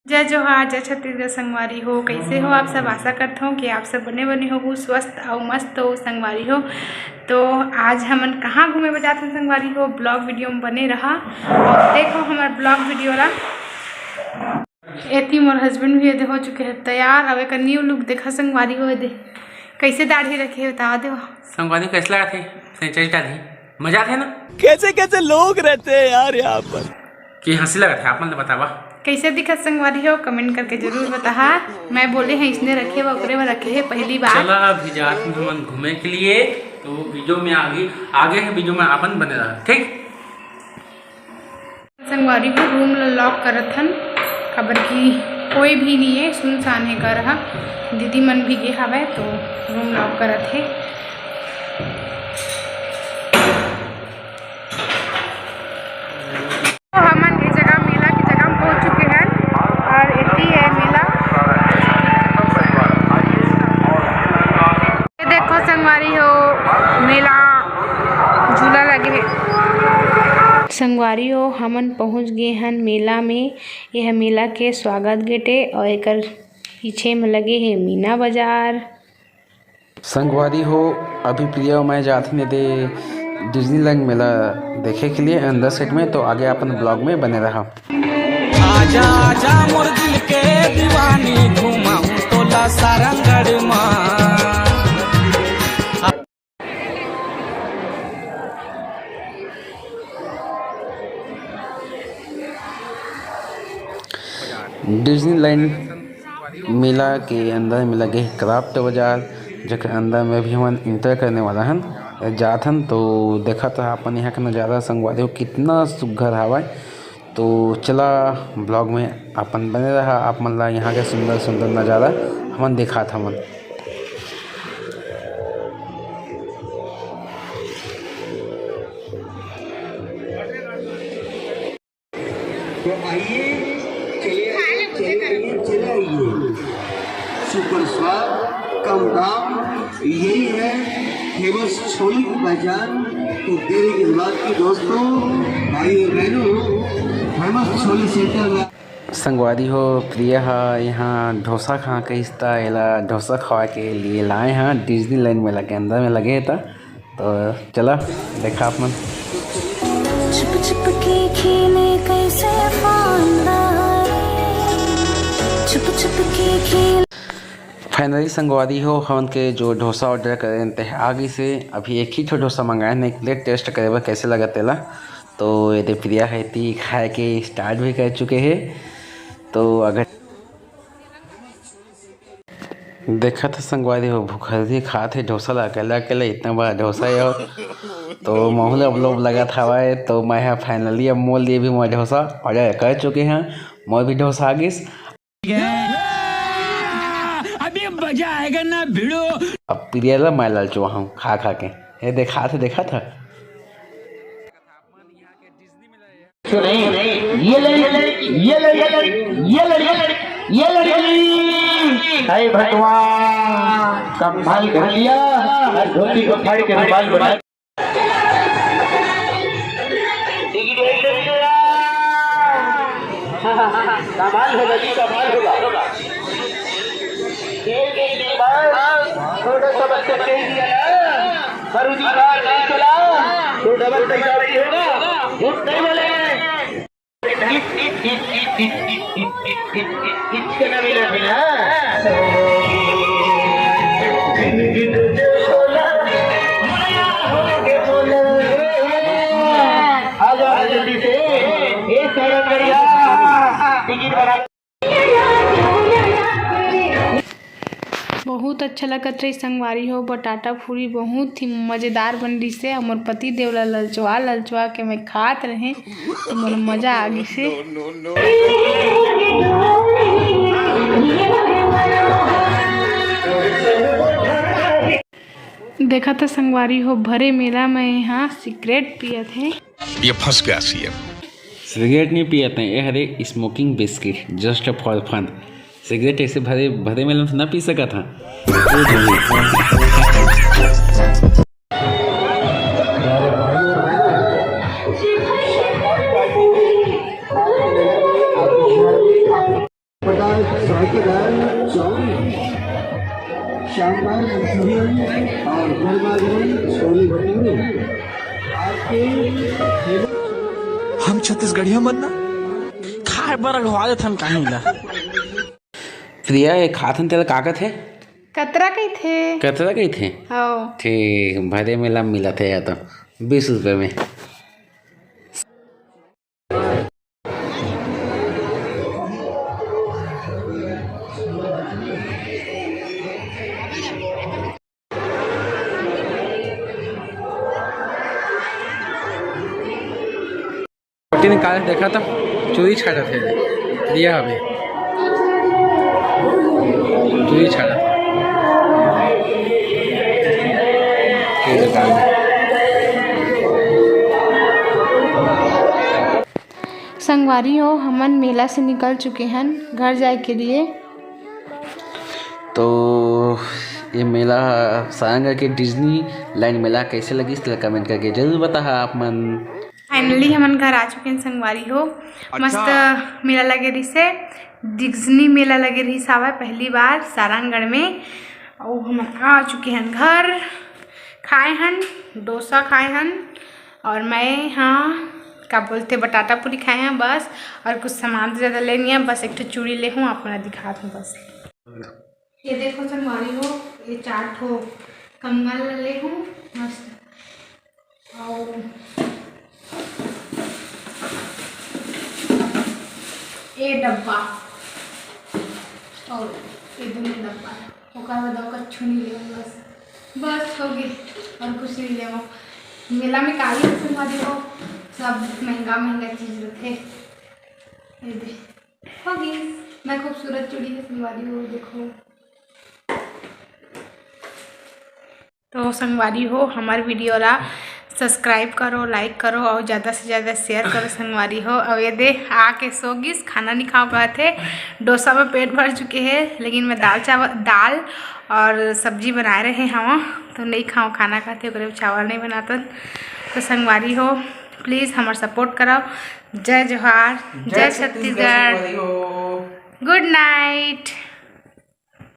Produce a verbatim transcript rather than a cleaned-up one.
जय जोहार, जय छत्तीसगढ़ संगवारी हो। कैसे हो आप सब? आशा करत हूँ कि आप सब बने बने हो, स्वस्थ अउ मस्त हो संगवारी हो। तो आज हमन कहाँ घूमे बर जात हन संगवारी हो? Vlog video में बने रहा और देखो हमार vlog video ला। एती मोर husband भी एदे हो चुके हैं तैयार। अब एक new look देखा संगवारी हो, एदे कैसे दाढ़ी रखे हे, बता दे। संगवारी कैसे लगत हे? सैनिटाइज डाली, मजा आथे ना? कैसे कैसे लोग रहते हैं यार यहाँ पर। कि हंसी लगत हे, आप मन तो बतावा। कैसे दिखत संगवारी हो, comment करके जरूर बताहा। मैं बोले हैं इसने रखे व ओकरे बर रखे हे पहली बार। चला अभी जात हन हमन घूमे के लिए, तो video में आगे, आगे के video में अपन बने रहा, ठीक? संगवारी हो, room ला lock करत हन, काबर कि कोई भी नहीं है, सुनसान है घर हा। दीदी मन भी गे हवय, तो room lock करत हे। तो हमन ए जगह, मेला के जगह में पहुंच चुके हैं और एती है मेला। ये देखो संगवारी हो, मेला झूला लगे हे। संगवारी हो, हमन पहुंच गए हन मेला में। यह मेला के स्वागत गेट ए और एकर पीछे में लगे हे मीना बाजार। संगवारी हो, अभी प्रिया अउ मैं जात हन एदे Disneyland मेला देखे के लिए अंदर side में, तो आगे अपन vlog में बने रहा। आजा आजा मोर दिल के दीवानी, घुमाऊं तोला सारंगढ़ मा। Disneyland मेला के अंदर में लगे हे craft बाजार, जेकर अंदर में भी हमन enter करने वाला हन, जात हन। तो देखत रहा अपन यहाँ के नज़ारा संगवारी हो, कितना सुघर हावय। तो चला vlog में अपन बने रहा, आप मन ला यहाँ के सुंदर सुंदर नज़ारा हमन दिखात हमन। तो आइए, चले आइए, चले आइए, चले आइए। सुपर स्वाद, कम दाम, यही है फेमस छोले की पहचान। तो देरी किस बात की दोस्तों, भाई और बहनों, फेमस छोले सेंटर में संगवारी हो, प्रिया ह यहाँ डोसा खा कहिस त एला डोसा खवा के लिए लाए हैं। Disneyland मेला के अंदर में लगे हे त, तो चला देखा आप मन। छुप छुप के खेले कैसे पांदा रे, छुप छुप के खेले। Finally संगवारी हो, हमन के जो डोसा order करे हन ते आ गिस हे। अभी एक ही ठो डोसा मंगाए हन, एक plate taste करे बर कैसे लगत तेला। तो एदे प्रिया ह एती खाए के start भी कर चुके हे। तो अगर देखत ह संगवारी हो, भुखरदी खात हे डोसा ला, अकेला अकेला इतना बड़ा डोसा हे। और तो महू ला अब लोभ लगत हवय, तो मैं ह finally अब मोर लिए भी मैं डोसा order कर चुके हंव। मोर भी डोसा आ गिस। अभी मजा आएगा ना भिड़ो। अब प्रिया ला मैं ललचुआ हूँ खा खा के। ये देखा था, देखा था। सुने, ये लड़ी, ये लड़ी, ये लड़ी, ये लड़ी। हे भगवान, कमाल कर दिया। हर धोती को फाड़ के रुमाल बना। कमाल होगा जी, कमाल होगा। खेल के दिन बाद थोड़ा सा बच्चा खेल दिया ना, पर उसकी बात नहीं चला, तो डबल पैसा भी होगा। झूठ नहीं बोले। इचकना मिला मिला। आ जाओ जल्दी से। ए सारा बढ़िया। टिकट बना। बहुत अच्छा लगत रही संगवारी हो, बटाटा पूरी बहुत ही मजेदार बन रही से। हमर पति देव ला ललचवा ललचवा के मैं खात रहे, तो मोर मजा आ गई से। देखा था संगवारी हो, भरे मेला में यहाँ सिगरेट पियत हे। ये फंस गया सीएम। सिगरेट नहीं पियत हे, ये हरे smoking biscuit, just for fun। Cigarette ऐसे भरे, भरे मेला में ना पी सकत हा। जायकेदार चाउमीन, शानदार मंचूरियन और गर्मा गर्म छोले भटूरे। आपके हम छत्तीसगढ़िया मन ना खाए बर अघवा देथन काहीं ला। प्रिया, ये खाथन तेला का कथे? कतरा कहिथे। कतरा कहिथे? हौ। ठीक, भरे में ला मिलत हे या तो बीस रुपये में। छोटी निकाल देखा तो चूड़ी छाटत हे, दिया हवे चूड़ी छाटत। ये दुकान है। संगवारी हो, हमन मेला से निकल चुके हन घर जाए के लिए। तो ये मेला ह सारंगढ़ के डिज्नीलैंड मेला कैसे लगिस, तेला कमेंट करके जरूर बताहा आप मन। फाइनली हमन घर आ चुके हैं संगवारी हो। अच्छा। मस्त मेला लगे रहिस हे, डिज्नी मेला लगे रहिस हवय पहली बार सारंगढ़ में। अउ हमन आ चुके हैं घर। खाए हन डोसा, खाए हन, और मैं हाँ का बोलते बटाटा पूरी खाए हैं बस। और कुछ सामान तो ज़्यादा ले नहीं है, बस एक ठो चूड़ी ले हूँ, आप मन ला दिखात हूँ बस। ये देखो संगवारी हो, ये चार ठो कंगन ले हूँ मस्त। और ये डब्बा और ये दोनों डब्बा, ओकर बाद और कछु नहीं लेहूँ, बस, बस हो गई, और कुछ नहीं लेहूँ। मेला में काली संगवारी हो, सब महंगा महंगा चीज रथे। ये दे, हो गई, मैं खूबसूरत चूड़ी है संगवारी हो, देखो। तो संगवारी हो, हमार वीडियो ला सब्सक्राइब करो, लाइक करो और ज़्यादा से ज़्यादा शेयर करो संगवारी हो। अब ये दे आके सो गिस, खाना नहीं खाओ कहत हे। डोसा में पेट भर चुके हे, लेकिन मैं दाल चावल, दाल और सब्जी बनाए रहे हवा, तो नहीं खाओ खाना कहत हे, ओकरे चावल नहीं बनातन। तो संगवारी हो, प्लीज़ हमार सपोर्ट कराओ। जय जोहार, जय जय छत्तीसगढ़ छत्तीसगढ़। संगवारी हो। गुड नाइट।